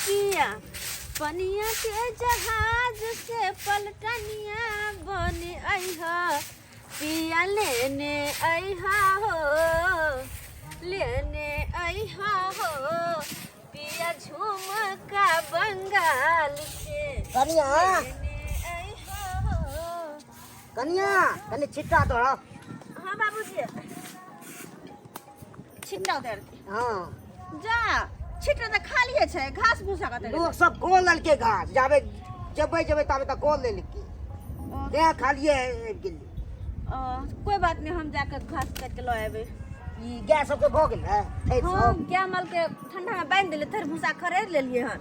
पिया पनिया के जहाज से पलटनिया बन अइहा पिया लेने अइहा हो लेने अइहा हो पिया झुमका बंगाल से कनिया लेने अइहा हो। कनिया कनि छिट्टा दो हाँ बाबूजी छिट्टा उतार हाँ जा छिट्टा तऽ खालिए छै घास भूसा कतऽ गेलै? लोग सब गोल लेलकै घास जाबे जबै जबै ताबे तक गोल लेलकै देह खालिए आबि गेलै ओ, कोई बात नहीं हम जाकर घास काट के लऽ एबै ई गाय सबके भऽ गेलै थैर हाँ सब गाय माल के ठंडा में बांधि देलियै थैर भूसा खरीद लेलियै हन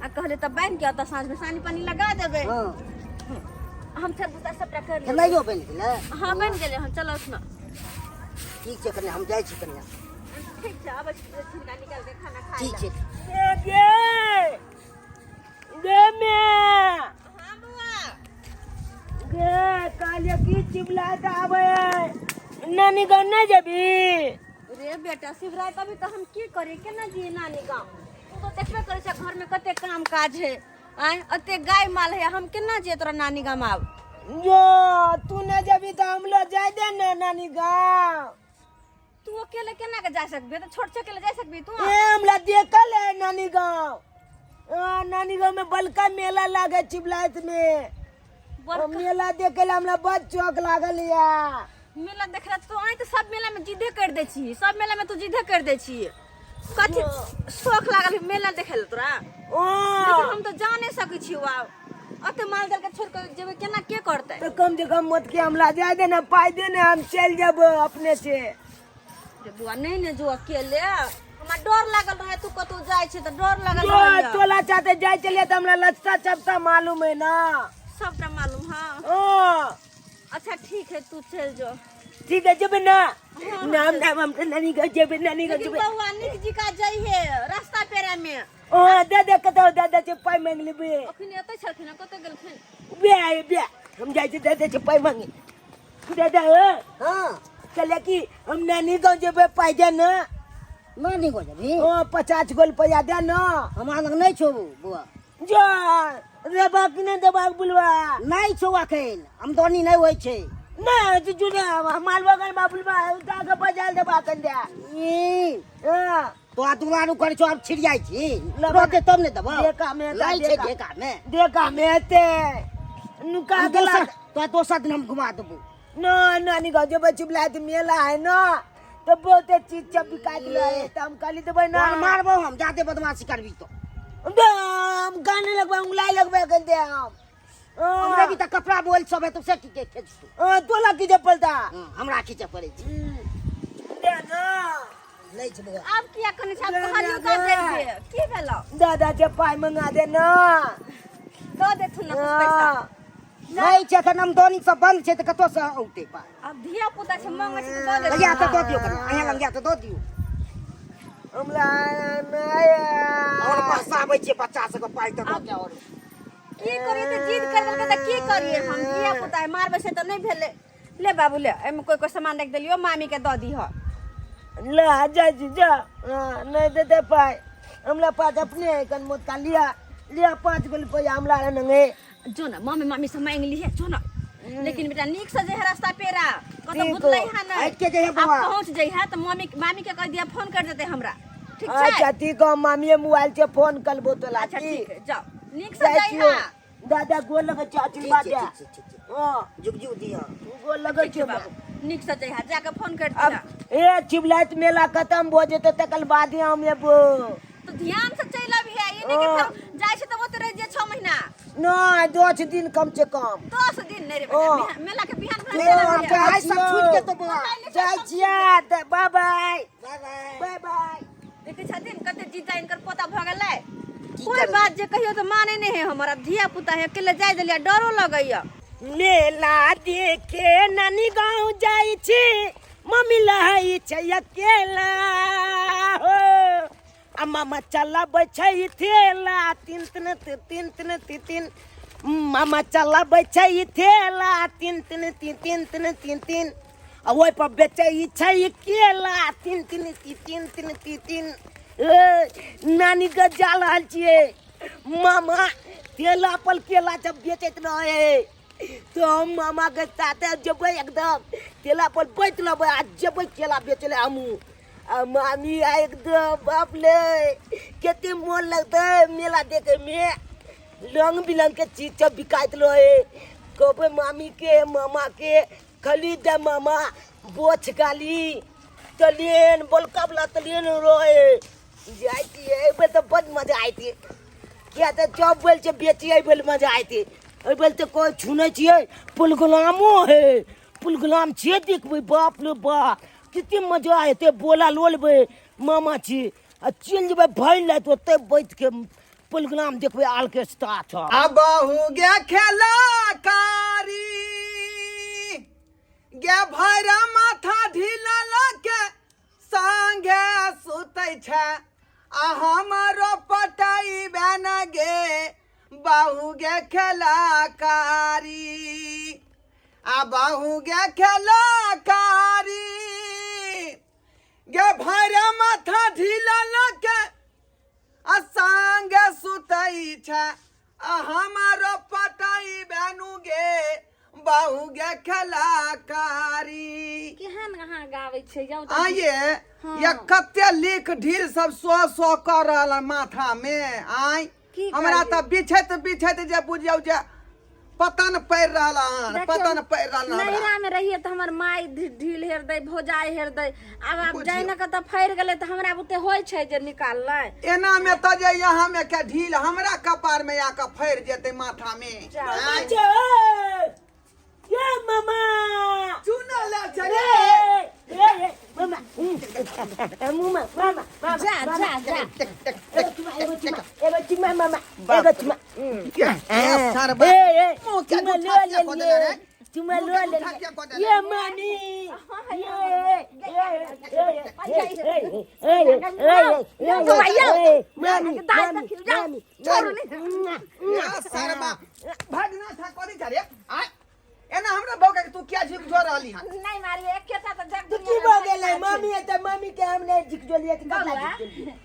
आ कहलियै तब बांधि के ओतऽ साँझ में सानी पानी लगा देबै हाँ हम थैर भूसा सबटा कर लेलियै खेनाइयो बनि गेलै हाँ बनि गेलै हन चलो ना ठीक छै कनिया हम जाइ छी कनिया ठीक छै आबै छी छिलका निकाल के खाना खाइ ठीक छै गे गे मे हाँ बुआ गे काले की चिबला आबै नानी गाँव नहि जेबी रे बेटा शिवराय अभी तो हम की करी केना जिए नानी गाँव तू तो देखबे करै छै घर में कते काम काज है आय अते गाय माल है हम केना जिए तोरा नानी गाँव आब जो तू नहि जेबी तऽ हमलो जाय दे ने नानी गाँव तू अकेले केना के जा सकबे तो छोट छै अकेले जा सकबी तू ए हमरा देखल है नानी गाँव आ, नानी गाँव में बड़का मेला लागे चिबलाइत में बड़का मेला देखे ला हमरा बड़ चौक लागल या मेला देख रहा तू आय तो सब मेला में जिदे कर दे छी सब मेला में तू जिदे कर दे छी कथी शौक लागल है मेला देखे ला तोरा ओ लेकिन हम तो जा नहीं सकै छी आब अते माल जाल के छोड़ के जेबै केना के करतै तो कम से कम मत के हमरा जाय दे ना पाई दे ना हम चल जब अपने से रे बुआ नहीं ने जो अकेले हमरा डर लागल रहे तू कतौ जाइ छै तऽ डर लागल जो रहे तोला चाहते जाय चलिए तो हमरा लच्छा चपता मालूम है ना सबटा मालूम हाँ ओ अच्छा ठीक है तू चल जो ठीक है जब ना नाम नाम हम तो नानी घर जेबे नानी घर लेकिन जेबे बउआ निक जी का जाइ है रास्ता पेरा में ओ दादा कतौ दादा से पाई मांग लेबे अखन एतै छलखिन हँ, कतऽ गेलखिन बे आए बे हम जाइ छी दादा से पाई मांगे दादा हो हाँ कहले कि हम नानी गाँव जेबे पाई दे ना नानी गाँव जेबही ओ 50 गो रुपया दे ना हमरा लग नहि छौ बौआ जा देबा कि नहि देबाक बुलवा नहि छौ अखन आमदनी नहि होइ छै नहि तो जुड़े माल बगल बा बुलवा उठा के बजाल देबा कन दे ई, हाँ तोरा दुलारू करै छौ आब छिड़ियाइ छी लबा। रहतै तब ने देबौ देखा में लै छै ढेका मे देखा में एते नुका हम के दोसर तोरा दोसर दिन हम घुमा देबौ ना नानी गाँव जेबै चिपला तऽ मेला है ना तो बहुते चीज सब बिका दिला है तो हम कहली देबै ना तोरा मारबौ हम जादे बदमाशी करबी तो दे, हम गाने लगबै उंगलाई लगबै कन दे हम हमरे भी तऽ कपड़ा बोल सब है तो से की के खेचतू तोला की जे पलता हाँ, हमरा खींचे पड़ै छै दे ना नहि छै बौआ आब किया कने छै आब ना, कहलियौ ना, तऽ ना। जइबे की भेलौ दादा जे पाइ मंगा दे ना दऽ देथुन ने कुछ पैसा हाँ। नहि छै एखन आमदनी सब बंद छै तऽ कतऽसँ औतै पाइ आब धिया पुता छै मांगे छै तऽ दऽ देथुन लगिया तऽ दऽ दियौ कनि अहाँ लग तऽ दऽ दियौ हमरा आओर नहि बहसाबै छियै बच्चा सबके पाइ तऽ दऽ के आओर की करिए तऽ जिद कर देलकै तऽ की करिए हम धिया पुता है मारबै से तऽ नहि भेलै ले बाबू ले एहिमे कोई कोई सामान राखि देलियो मामी के दऽ दीह ला जा जी जा हाँ, नहीं देते पाई हमरा पास अपने है कन मोत का लिया लिया 5 गो रुपया हमरा नंगे जो ना मम्मी मामी से मांग ली है जो ना लेकिन बेटा नीक से जे है रास्ता पेरा कतौ ठीक भुतलै हो। है ना हटि के जइहे बौआ। आप पहुंच जइहे तऽ मम्मी मामी के कह दिया फोन कर देते हमरा ठीक छै अच्छा ठीक हो मामी मोबाइल से फोन करबो तोला अच्छा की ठीक है जाओ नीक से जाइ जइहे छियौ। दादा गोर लगै छियौ ठीक आशीर्वाद छै दे ठीक छै ठीक छै हाँ जुग जुग दिअ गोर लगै ठीक छै छियौ बाबू नीक से जइहे जाके फोन कर अब दिया ए शिवरात मेला खत्म भऽ जेतै तकर बाद हम एबो तो ध्यान से चलि अबिहे ई नहि कि फेर जाइ छै तऽ ओतऽ रहि जे 6 महीना नहि 10 दिन कम से कम 10 दिन नहि रे बेटा ओ। मेला के बिहान भेल ओ, चलि हम अबिहे। पढ़ाइ सब छूटि जेतौ बौआ जाइ छियै तऽ bye bye bye bye bye bye देखै छथिन कते जीता इनकर पोता भऽ गेलै की कोई करबै? बात जे कहियो तऽ माने नहि है हमर आब धिया पुता है अकेले जाय देलियै डरो लगैया मेला देखे नानी गाँव जाइ छी मम्मी लहै छै अकेला हो आ मामा चलाबै छै थेला तीन तीन तीन तीन तीन तीन मामा चलाबै छै थेला तीन तीन तीन तीन तीन तीन तीन आ ओहिपर बेचै छै केला तीन तीन तीन तीन तीन तीन तीन ए, नानीके जा रहल छियै। मामा ठेला पर केला जब बेचैत रहे तो हम मामा के साथे जेबै एकदम ठेला पर बैठ लेबै आ जेबै केला बेचै लए हमहूँ। आ मामी आ एकदम बाप ले कते मोन लगतै मेला देखे में। रंग बिरंग के चीज सब बिकाइत रहे। कहबै मामी के मामा के खरीद दे मामा बोछ गाली तलेन बलका वाला तलेन रहे। जाइ छियै एहिबेर तऽ बड मजा आयतै, किया तऽ जब बोल छै बेची एहिबेर मजा आयतै। एहिबेर तऽ कोइ सुनै छियै पुलगुलामो है, पुलगुलाम छियै देखबै बाप रे बाप कते मजा एतै। बोला लऽ लेबै मामा छी आ चलि जेबै भरि राति ओतै बैठ के पुलगुलाम देखबै ऑर्केस्ट्रा छ। आ बहु गे खेला कारी गे भैरा माथा ढीला लके संगे सुतै छै आ हमरो पटाई बेन गे बहु गे खेला कारी आ बहु गे खेला कारी गे भैरा माथा ढीला लके आ संगे सुतै छै आ हमारो पटाई बेनु गे बहु गे खेलाकारी। केहन अहाँ गाबै छै यौ? आये ये कते लिख ढील सब सो सो कर रहल हन माथा में। आय की हमरा करियै? तऽ बिछैत बिछैत जे बुझियौ जे पतन पड़ि रहल हन, देखियौ, पतन पड़ि रहल हन हमरा। नैहरा में रहिए तऽ हमर माय ढील हेर दै, भौजाइ हेर दै। आब बुझियौ। जाय ने कतऽ फड़ि गेलै तऽ हमरा बुते होइ छै जे निकाललै। एना में तऽ जे यहाँ में के ढील हमरा कपार में आके फड़ि जेतै माथा में। जाउ। आँय। बच्चा, ये मामा चूना ले चले। ए, ए, ए, मामा मामा मामा मामा जा जा जा। एगो चुमा, एगो चुमा, एगो चुमा मामा, एगो चुमा। ए, सरबा। ए, ए, मुँह के चुमा गुठा लो किया कऽ देले लेलिए, रे? चुमा मुँह लो के गुठा लेलिए। किया कऽ देले? ये मामी, ये, ए, ए, ए, ए, ए, ए, ए, ए, ए, मामी, मामी, मामी, मामी। ए, सरबा। भगना था करी जा रे। आँय। एना हमरा बौका के तू किया झुक झो रहली हन? नहि मारिए, एकेटा तऽ जग तो दुनिया की में भऽ गेलै फैलल छै। मामी एतऽ मामी के हम नहि झिकजोलियै तऽ ककरा बौआ, झिकजोलियै?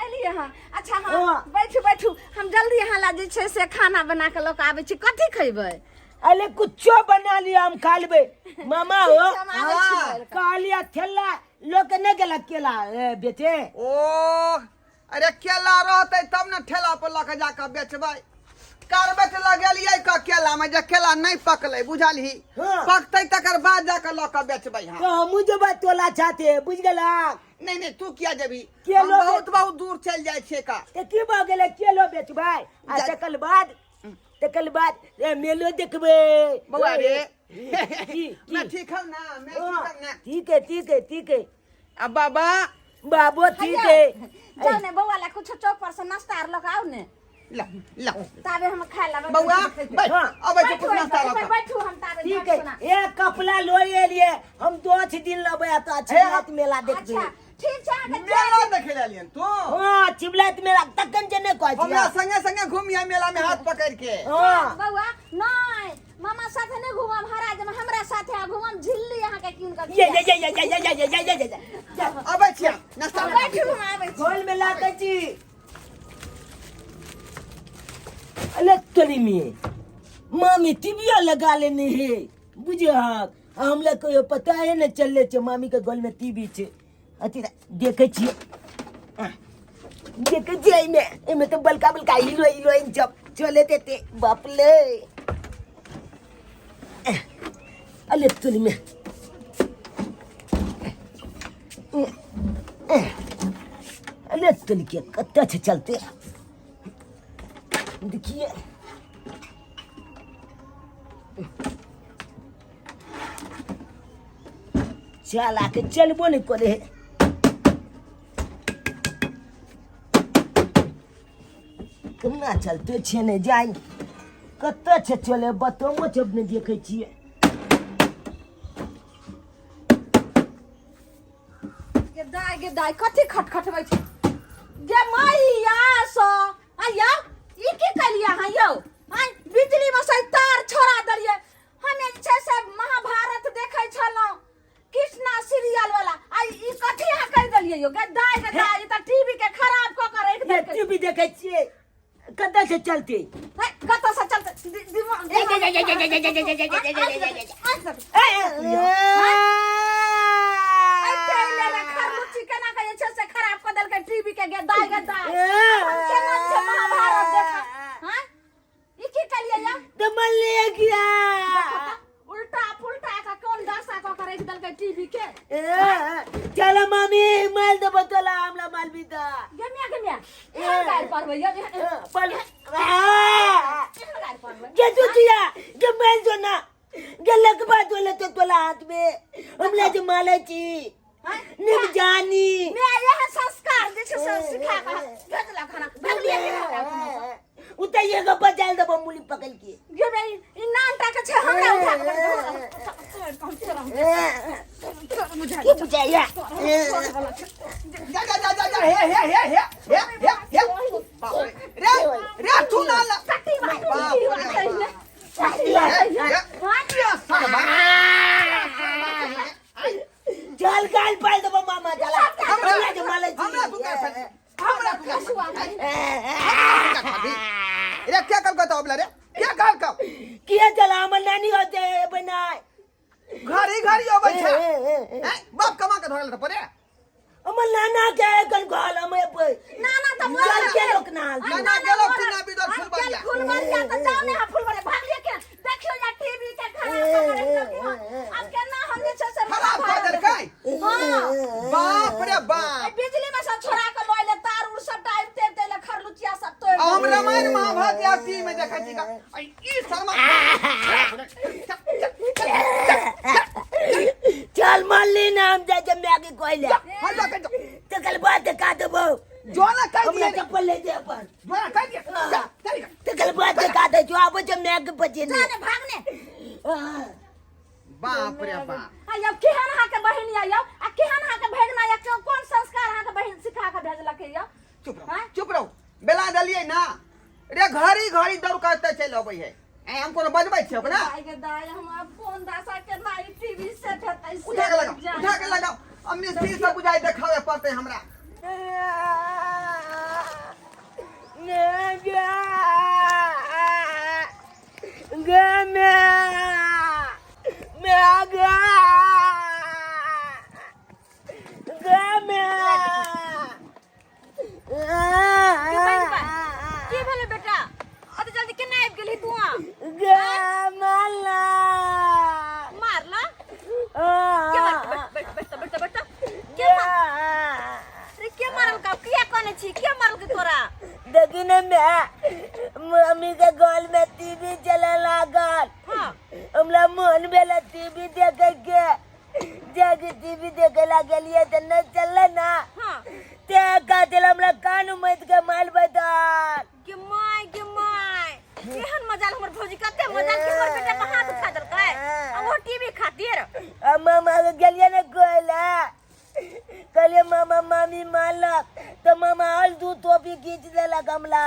एलियै हँ। अच्छा हँ, हँ। बैठू बैठू, हम जल्दी यहाँ ला जे छै से खाना बना कऽ लऽ कऽ आबै छी। कथी खैबै? अरे कुछो बना लिअ हम खा लेबै मामा हो। ठीक छै, हम आबै छी हँ। लऽ कऽ। कहलियै ठेला लऽ के नहि गेलक केला बेचे। ओ अरे केला रहतै तब ने ठेला पर लऽ के जाकऽ बेचबै। कार्बेट लगेलियै क केला में जे केला नहि पकलै बुझलही, हाँ। पकतै तकर बाद जाकऽ लऽ कऽ बेचबै हम। तो हमहूँ जेबै तोला छाते बुझि गेलक। नहि नहि तू किया जेबही, केलो हम बहुत बहुत दूर चलि जाइ छियै का। तऽ की भऽ गेलै केलो बेचबै आ तकर बाद मेलो देखबै। बौआ रे की मैं की? ठीक हूँ ना, मैं ठीक हाँ, हूँ ना। ठीक है ठीक है ठीक है। आ बाबा बाबो ठीक है। जाउ ने बौआ ला कुछो चौक पर से नाश्ता आर लऽ कऽ आउ ने। ला ला ताबे हम खाय लेबै। बौआ बैठ, हाँ। अबै छी बैठू कुछ नाश्ता लऽ एहिपर, कऽ। बैठू हम ताबे ठीक झट है। सुना। ए कपड़ा लो एलिए हम 2 दिन लेबै आ तऽ शिवरात्रि मेला देखबै। अच्छा ठीक छै अहाँके मेला देखे ले एलियन तू? हाँ शिवरात्रि मेला तखन जे नहि कहै हमरा छियै। संगे संगे घूमिया मेला में हाथ पकड़ के। हाँ बौआ नहि मामा साथे नहि घूमब, हरा जेब, हमरा साथे आ घूमब। झिल्ली अहाँके कीन कऽ ये ये ये ये ये ये ये ये ये ये ये अबै छियै नाश्ता लऽ कऽ। बैठू हम आबै छी। खोल में लाके छी। अरे तोरी में मामी टीविया लगा लेने है बुझहक, हमरा कहियो पता है ने चलले छै मामी के गोल में टीवी छै। अथी देखे छियै, देखे छियै एहिमे एहिमे तऽ बड़का बड़का हीरो हीरोइन सब चले देते बाप ले। अरे तोरी में अरे तोरी के कत्ता छै चलते देखिए। चल आके चलबो नहीं करे है। केना चलते छियै नहि जाय कतऽ छै चले बतमो सब नहि देखै छियै। गे दाय गे दाय कथी खटखटबै छै गे मैया सो आया ई की कलियै अहाँ यौ? आँय बिजली में से तार छोड़ा देलियै। हम जे छै से महाभारत देखै छलहुँ कृष्णा सीरियल वाला, आ ई कथी अहाँ कहि देलियै यौ? गे दाय गे दाय, ई तऽ टीवी के खराब कऽ के राखि ये देलकै। टीवी देखै छियै। कतऽ से चलते? हे, कतऽ से चलते? दिमाग खरलुच्ची केना के जे छै से खराब कऽ देलकै टीवी के। गे दाय, गे दाय, हम केना छै महाभारत देखा? हाँ, ई की केलियै या? तो मन ले गया। उल्टा पुल्टा का कोन दशा कऽ के राखि देलकै टीवी के। चलो मामी, माल देबो तोला, हमला माल बीता। गेमिया, गेमिया, एहन गारि पढ़बै यौ? पल एहन गारि पढ़बै? गे चुचिया गे, माल जो ना गे, लगबा दो ले तो तोला हाथ में हमला जो माले छी निम जानी। मैं यह संस्कार जे छै से सिखा के भेजलक हन, भगलियै कि हमरा? उता ये गो बजाल देबो मूली पकड़ के। गे बे, ई नान टा के छै, हमरा उठा के बुझा के बुझाया? जा जा जा जा जा, हे हे हे हे हे हे हे, बाप रे रे रे, तू ना ला। कट्टी बात। बाप रे। हे हे सरबा। चल, गाल पाल देबो मामा, चला हमरा जो माले छी। हमरा तू का सके, हमरा तू का सके रे? क्या कल कहता अबला रे, क्या कल का? किया चला हमर नानी होते बनाए। घरी घरी अबै छै हैं? बाप कमा के धरल त परे। हमर नाना के एखन घर हमे पे। नाना तऽ चल के लोक नाल। नाना गेलो कि ना बिदर फुलबरिया? फुलबरिया तऽ जाओ ने। फुलबरिया भागलिए के देखियो या टीवी के खराब कऽ के राखि देलकै हन। आब केना हम जे छै से खराब कऽ देलकै? हाँ। बाप रे बाप। ए, बिजली में सब छोड़ा के लऽ एलै, तार उर सबटा आबिते आबिते एलै, खरलुचिया सब तोड़ि आ हम देलकै। रामायण महाभारत या टीवी में देखै छी का आ ई शर्मा। चल मारली ना, हम जाय छै माय के कोइले। हट जा, कह तो कल बात का देबो। जो ना कह हमरा दिए। चप्पल ले दे अपन। जो ना कह दिए, जा चल। तो कल बात का दे जो आबो छै माय के बचे जा ने। ने, भागने। बाप रे बाप। आ यौ, केहन अहाँके बहिन यऽ यौ, आ केहन अहाँके भेजना यऽ? कोन संस्कार अहाँके बहिन सिखा के भेजलक यौ? चुप रहो। हाँ? चुप रहो, बेला देलियै ना रे, घड़ी घड़ी दौड़ करते चलि अबै है। ए, हम कोनो बजबै छियै ओकरा? दाय गे दाय, हम आब कोन दशा के नाई टीवी सेट हेतै से। उठा के लगाओ, उठा के लगाओ। अब मिस्त्री सब बुझाइ देखावे पड़तै हमरा। की भेलै बेटा? अते जल्दी केना आबि गेलही तू? मारला के? मार, बैठ बैठ बैठ बैठ बैठ। के मार रे, के मारल का? किया कहने छी? के मारल के तोरा? देखी ने मैं, मम्मी के गल में टीवी चले लागल। हाँ। हमरा मन भेल टीवी देखे के, जाके टीवी देखे लागलिए तऽ नहीं चलले ना। हाँ। ते कहते हमरा कान उमैत के माल बदल। गे my, गे my, केहन मजाल हमर भौजी, कते मजाल के हमर बेटा पर हाथ उठा देलकै, आ वो टीवी खातिर। आ मामा के गेलिए ने कोयला, कहलिए मामा, मामी मारलक, तऽ मामा और दू टोपी घीच देलक हमरा।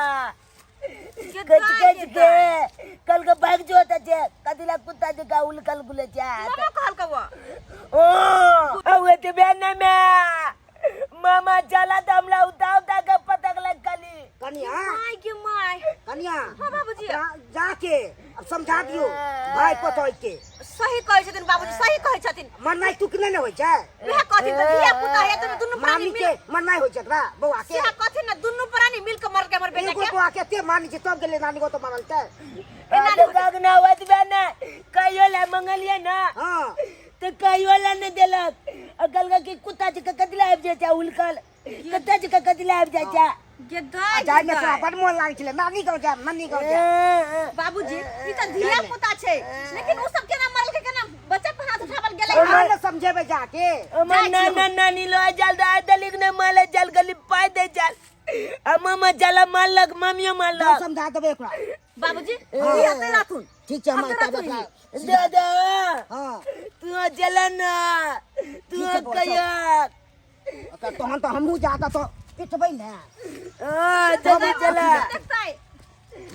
गे कच दाय, कच गे के दाय। कल के भाग जो होता छे, कदिला कुत्ता जका उलकल गुले छे। मामा कहलकै वो? ओ अवे ते बेन में मामा चला त हमला उठा उठा के पटकलक कली। कनिया। My, गे my. कनिया। हाँ बाबूजी। जाके अब समझा दियो भाई पतोय के। सही कहै छथिन बाबूजी, सही कहै छथिन। मरनाइ टुकने ने होइ छै। वएह कहथिन तऽ धिया पुता है तऽ दुनू प्राणी मामी मिल के मरनाइ होइ छै एकरा बौआ के। सेहा कहथिन ने, दुनू प्राणी मिल के मरलकै हमर बेटा एगो के। बौआ के एते मानै छै तब गेलै नानी गो तऽ मरल छै। एना नहि होतै। गगना होत बे ने, कहियो ला मंगलिए ना। हाँ। तो कहियो ला ने देलक, आ कहलक कि कुत्ता जका कदिला आबि जाइ छै उलकल, कुत्ता जका कदिला आबि जाइ छै। गे दाय, जाय गे में तोरा दाय। बड़ मोन लागै छलै नानी गाँव जायब, नानी गाँव जायब। बाबूजी, ई तऽ धिया पुता छै, लेकिन ओ सब केना मरलकै, केना बच्चा पर हाथ उठावल गेलै? अहाँ ने समझेबै जाके। हमर नाना नानी लो जल दा दलिक ने माले जल गली पाइ दे चल, आ मामा चला मारलक, मामियो जाउ, मारलक। समझा देबै ओकरा। बाबूजी, ई एतै राखुन। ठीक छै, हम एतै तब राखुन। ओकरा दे दे। हाँ। तू चल ना तू। ठीक छै, बौआ, चल। कहिया? ओकर तहन तऽ हमहूँ जाकऽ तऽ पिटबै ने। हाँ, जल्दी चला। देखतै।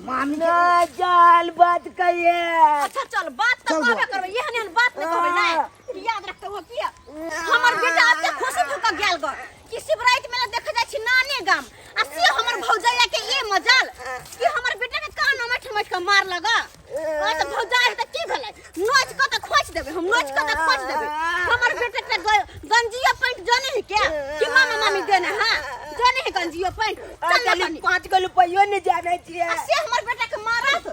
मामी के ना चल, बात कहिए। अच्छा चल, बात तऽ चल कहबे बौआ। करबै, एहन एहन बात नहि कहबै नहि कि याद रखते हो किया। हमर बेटा एते खुशी भऽ कऽ गेल गऽ कि शिवराति मेला देखे जाइ छी नाने गाम, आ से हमर भौजैया के ये मजाल कि जेबै ने हां जाने है गंजियो पैंट चल ना खाली तनी। 5 गो रुपैयो नहि जानै छियै। आ से हमर बेटा के मारत।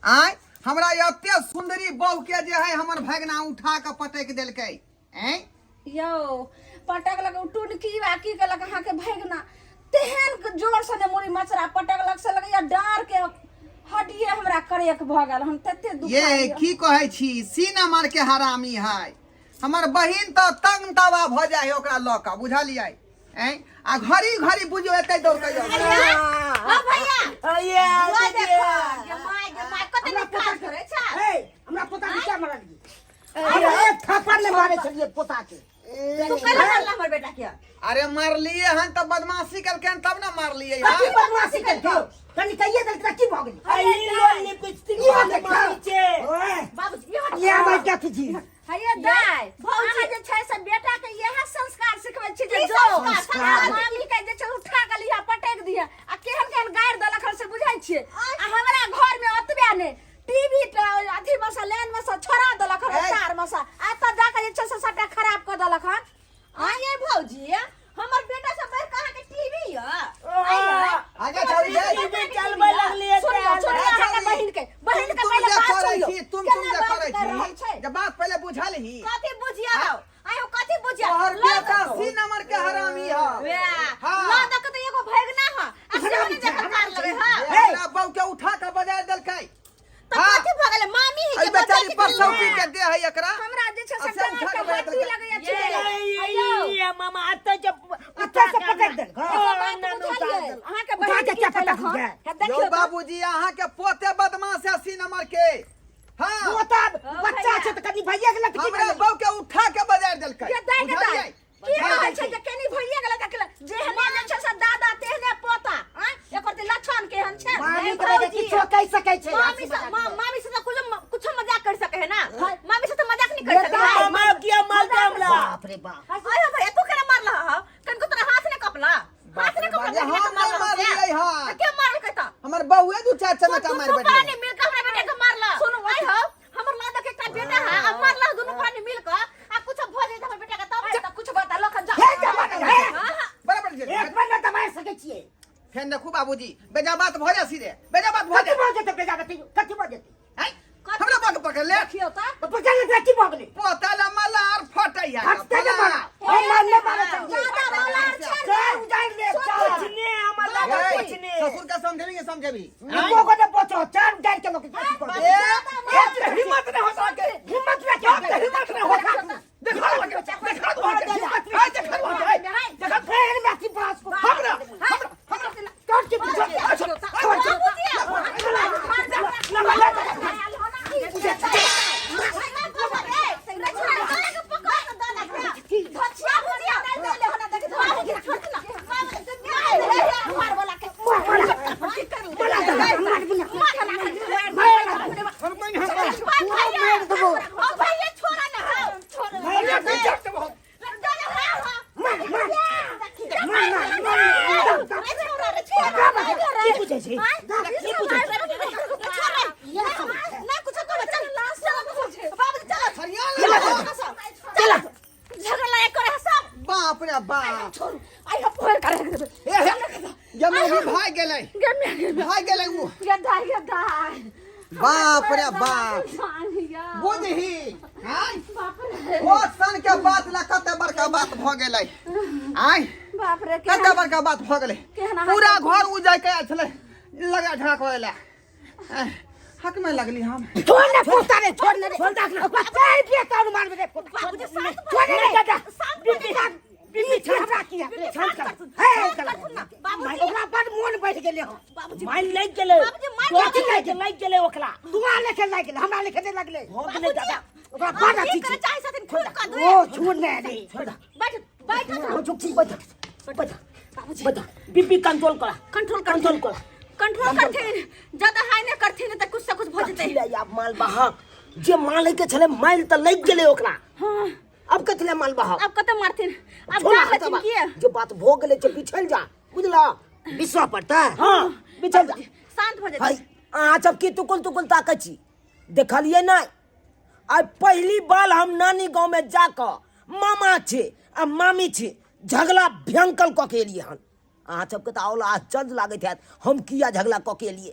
आय हमरा एते सुंदरी बहू के जे है हमर भगना उठा के पटक देलकै। ऐं यौ पटकलक उ टुनकी बा की केलक अहाँके भगना तेहन जोर से ने मुड़ी मचरा पटकलक से लगैया डाँर के हड्डिये हमरा करेक भऽ गेल हम तते दुख ये की कहै छी सीना मार के हरामी है हमर बहिन तऽ तंग तवा भऽ जाइ है ओकरा लऽ कऽ बुझलियै। ऐं आ घड़ी घड़ी बुझियौ एतै दौड़ कऽ जाउ। ओ भैया अये ओ दीदी। देखो गे my गे my कते हमरा नीक काज पोता करै छै। हे हमरा पोता के क्या मारलियै? हमरा एक थप्पड़ नहि मारै छलियै पोता के। तू कैला मारला हमर बेटा के? अरे मारलियै हन तऽ बदमाशी केलकै हन तब ने मारलियै कथी हन। बदमाशी केलकै? कनि कहिए देलकै तऽ की भऽ गेलै? अरे लोन लिपस्टिक ई वाला देखा। मामी छै। ओए, बाबूजी इहो ये आवाज कथी छी? हे दाय अहाँ जे छै से बेटा के इएह संस्कार सिखबै छी जे की जो संस्कार? मामी के जे छै उठा के लिहा पटक दिहा आ केहन केहन गारि देलक हन से बुझै छियै। आ हमरा घर में ओतबे नहि टीवी अथी में से लाइन में से छोड़ा देलक हन ए। तार में से आ एतऽ जाके जे छै से सबटा खराब कऽ देलक हन। आये भौजी हमर बेटा सब बढ़ कहाँ के टीवी य? आगे छौड़ी गे। टीवी चलबै लगलियै। सुनियौ सुनियौ ए, अहाँके छौड़ी, बहिन के बहिन के तुम पहिले जे बात करै सुनियौ। छी तुम केना तुम जे बात करै कर रहल छी छै? जे बात पहिले बुझलही। कथी बुझिया हौ? आयो कथी बुझिया? तोहर लऽ बेटा दऽ- सी नंबर के हरामी है। वैह, हाँ। लऽ दऽ के तऽ एगो भैगना ह आ से ने जकर कार लगे ह। ये हमरा बहू के उठा के बजा देलकै। तऽ हाँ। कथी भऽ गेलै मामी है एहि के बच्चा बेचारी के परसौती के दे है एकरा। हमरा जे छै से आ से उठा डाँर के के बजा हड्डी देलकै। लगैया ये छियै। ये मामा एतऽ जे एतऽ से पटक देलक। एकर बात बुझलियै? अहाँके उठा बहिन के की क्या केलक पटक हन? दिया? हे यौ देखियौ तऽ। बाबूजी अहाँ के पोते बदमाश है सी नंबर के। हाँ पोता बच्चा छै तऽ कनि भइए गेलै तऽ की हमरा भेलै? बहू के उठा के बजा देलकै। के दाय के दाय बुझलियै? की कहै छै जे केनी भइए गेलै तऽ केला जेहने जे छै से दादा तेहने पोता। आँय एकर तऽ लक्षण केहन छै? मामी के भौजी। बेटा किछो कहि सकै छै। मामी से मामी से तऽ कुछ कुछ मजाक कर सके है ना? मामी से तऽ मजाक नहीं कर सके है। मामा किया मारता हमरा? बाप रे बाप। आयो भैया तू केना मारला हौ? कनको तोरा हाथ ने कपला? हाथ ने कपला? बाप रे, हम नहि मारलियै हन। के मारलकै तऽ? हमर बहुए दू चार चमेटा मारि दुनू बैठलै। प्राणी मिल के हमरा बेटा के मारला। सुनू, आइ हौ हमर लादा के एकटा बेटा है आ मारला दुनू प्राणी मिल के आ कुछ भऽ जाइत हमर बेटा के तब। तऽ कुछ बता लखन जा। हे जमाना हे। हां हां बराबर छै। एक बेर नहि दबाए सकै छियै। फेर देखू बाबूजी बेजा बात भऽ जाय सीधे बेजा बात भऽ कथी जाय। भऽ जेतै बेजा बती? कथी भऽ जेतै? आँय, हमरा बहू के पकड़ ले। देखियौ तऽ। तऽ पकड़ लेतै की भऽ गेलै? पोता ला मलार फटै है। फटतै ने मारा। हम मारने मारे छलियै। दादा मलार छै ने। चार उजाड़ि लेब, चार। कुछ ने हमर दादा कुछ ने। ससुर के समझेबी के समझेबी। एको गो ने बचो, चार उजाड़ि के लोक कथी कऽ देतै? ए, बाप रे, हिम्मत नहीं हो सके। हिम्मत नहि बाप रे, हिम्मत नहीं हो सके। देखा वहाँ के, देखा वहाँ के, हाय, देखा वहाँ के, हाय, देखा। फेर मैथी बास को। हमरा, हमरा, हमरा। तोड़ के पीछे। की बुझै छी? की बुझै छी? हरियाणा। झगड़ा करे सब। बाप रे बाप। छोड़ू आइ हम पोर करे देबै। ए, जब भाग गेलै भाग गेलै उ। गद्दा गद्दा। बाप रे बाप। बुझही आय ओ सन के बात ला कते बड़का बात भ गेलै। आय बाप रे कते बड़का बात भ गेलै। केहन पूरा घर उजै के आयल छलै लगा झगड़ा करे ला। हक में लगली हम। छोड़ ने पोता रे, छोड़ ने रे। ओकरा पैर पे तारू मारबे रे पोता। छोड़ ने रे दादा। बीबी बीबी छोड़ हमरा किया? शांत कर। हे ओकरा बड़ मोन बैठ गेलै हन। मारि लागि गेलै। बाबूजी, मारि कथी लागि गेलै? लागि गेलै ओकरा। दुआ लेखे लागि गेलै, हमरा लेखे नहि लागलै। भऽ गेलै दादा। ओकरा बड़ अथी छै। चाहे छथिन खून कऽ दे। ओ छोड़ ने रे। छोड़। बैठ बैठ। चुप छी बैठ बैठ बैठ। बीपी कंट्रोल करा। कंट्रोल कंट्रोल करा। कंट्रोल करथिन ज्यादा हाई नहि करथिन तऽ कुछ से कुछ भऽ जेतै। कथी ले आब माल बहक जे माल के छलै माल तऽ लागि गेलै ओकरा। हाँ अब कथी ले माल बहक? अब कते मारथिन? अब छोड़ जा हाथ लेथिन बा। किए? जो बात भो गेलै छै बिछल जा बुझला। विश्वास पड़ता। हाँ बिछल जा। शांत भऽ हाय जेतै। अहाँ सब की तुकुल तुकुल ताकै छी? देखलियै नहि आइ पहली बार हम नानी गाँव में जाकऽ मामा छी आ मामी छी झगड़ा भयंकर कऽ के एलियै हन। अहाँ सबके तऽ आओर आश्चर्य लागैत हैत हम किया झगड़ा कऽ के एलियै।